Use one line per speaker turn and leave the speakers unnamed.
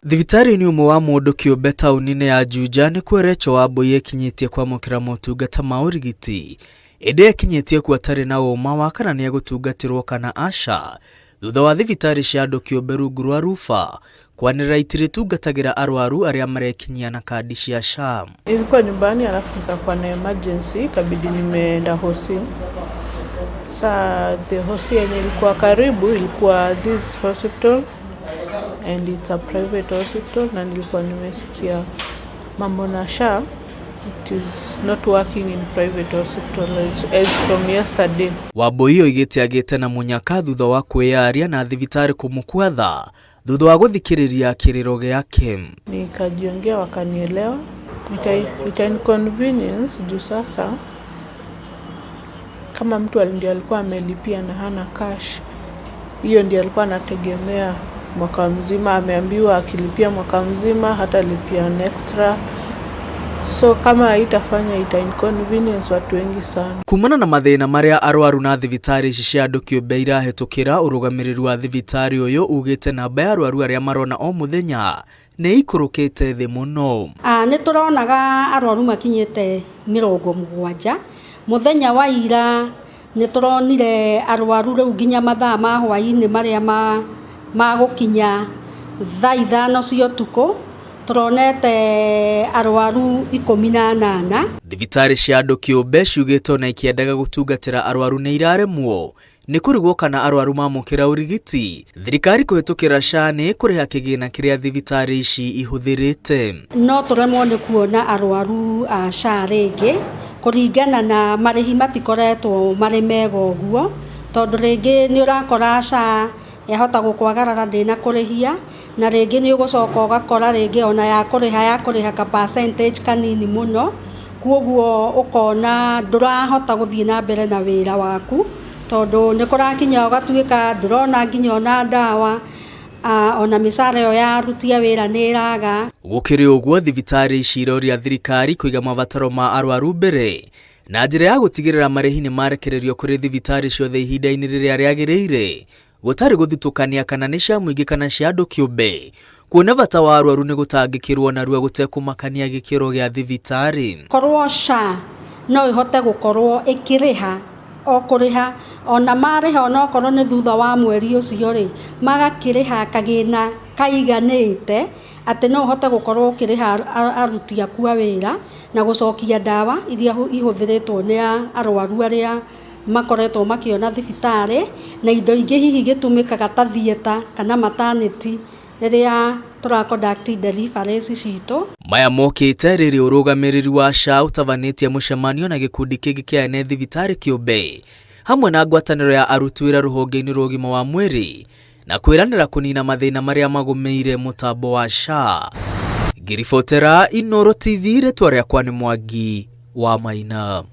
Thibitarĩ-inĩ ũmwe wa mũndũ kĩũmbe taũni-inĩ ya Juja nĩkuo Rachel Wambui ekinyĩtie kwamũkĩra motungata ma ũrigiti, ĩndĩ ekinyĩtie kuo atarĩ na ũma wa kana nĩegũtungatĩrwo kana aca, thutha wa thibitarĩ cia andũ kĩũmbe rungu rwa ruba kwanĩrĩra itirĩtungatagĩra arwaru arĩa marekinyia na kandi cia SHA.
Nilikuwa nyumbani alafu nikakuwa na emergency ikabidi nimeenda hosi. Sa the hosi yenye ilikuwa karibu ilikuwa this hospital and it's a private hospital, na nilikuwa nimesikia mambo na SHA, it is not working in private hospital as from yesterday.
Wambui oigĩte agĩte na mũnyaka thutha wa kwĩyaria na thibitarĩ kũmũkua tha thutha wa gũthikĩrĩria kĩrĩro gĩake.
Nikajiongea wakanielewa, ika inconvenience juu sasa kama mtu ndiye alikuwa amelipia na hana cash, hiyo ndiye alikuwa anategemea mwaka mzima. Ameambiwa akilipia mwaka mzima hatalipia an extra, so kama haitafanya ita inconvenience watu wengi sana.
Kumana na mathĩna marĩa arwaru na thibitarĩ ici cia andũ kĩũmbe irahĩtũkĩra, ũrũgamĩrĩri wa thibitarĩ ũyũ ugĩte namba ya arwaru arĩa marona o mũthenya nĩ ikũrũkĩte thĩ mũno.
Nĩ tũronaga arwaru makinyĩte 70 mũthenya wa ira. Nĩ tũronire arwaru rĩu nginya mathaa ma hwaĩ-inĩ marĩa ma gũkinya thaa 5 cia ũtukũ, tũronete arwaru 18.
Thibitarĩ cia andũ kĩũmbe ciugĩte ona ikĩendaga gũtungatĩra arwaru nĩ iraremwo nĩ kũrigwo kana arwaru mamũkĩra ũrigiti. Thirikari kũhĩtũkĩra SHA nĩ ĩkũrĩha kĩgĩna kĩrĩa thibitarĩ ici ihũthĩrĩte.
No tũremwo nĩ kuona arwaru a SHA rĩngĩ kũringana na marĩhi matikoretwo marĩ mega ũguo, tondũ rĩngĩ nĩ ũrakora SHA yahota gũkwagarara ndĩna kũrĩhia, na rĩngĩ nĩ ũgũcoka ũgakora rĩngĩ ona ya kũrĩha ya kũrĩha ka percentage kanini mũno, kuoguo ũkona ndũrahota gũthiĩ na mbere na wĩra waku, tondũ nĩ kũrakinya ũgatuĩka ndũrona nginya ona ndawa, ona mĩcara ĩyo ya aruti a wĩra nĩ ĩraga.
Gũkĩrĩ ũguo, thibitarĩ ici iroria thirikari kũiga mabataro ma arwaru mbere na njĩra ya gũtigĩrĩra marĩhi nĩ marekererio kũrĩ thibitarĩ ciothe ihinda-inĩ rĩrĩa rĩagĩrĩire, gũtarĩ gũthutũkania kana nĩ cia mũingĩ kana cia andũ kĩũmbe, kuona bata wa arwaru nĩ gũtangĩkĩrwo narua gũtekũmakania gĩkĩro gĩa thibitarĩ.
Korwo SHA no ĩhote gũkorwo ĩkĩrĩha o kũrĩha, ona marĩha onokorwo nĩ thutha wa mweri ũcio rĩ, magakĩrĩha kagĩna kaiganĩte atĩ no ũhote gũkorwo ũkĩrĩha aruti aku a wĩra na gũcokia ndawa iria ihũthĩrĩtwo nĩ arwaru arĩa makoretwo makĩona thibitarĩ, na indo ingĩ hihi gĩtũmĩkaga ta theatre kana maternity rĩrĩa tũra conduct deliveries citũ.
Maya mokĩte rĩrĩ ũrũgamĩrĩri wa SHA ũtabanĩtie mũcemanio na gĩkundi kĩngĩ kĩa ene thibitarĩ kĩũmbe hamwe na ngwatanĩro ya aruti wĩra rũhonge-inĩ rwa ũgima wa mwĩrĩ na kwĩranĩra kũnina mathĩna marĩa magũmĩire mũtambo wa SHA. Ngĩribotera Inooro TV, rĩtwa rĩakwa nĩ Mwangi wa Maina.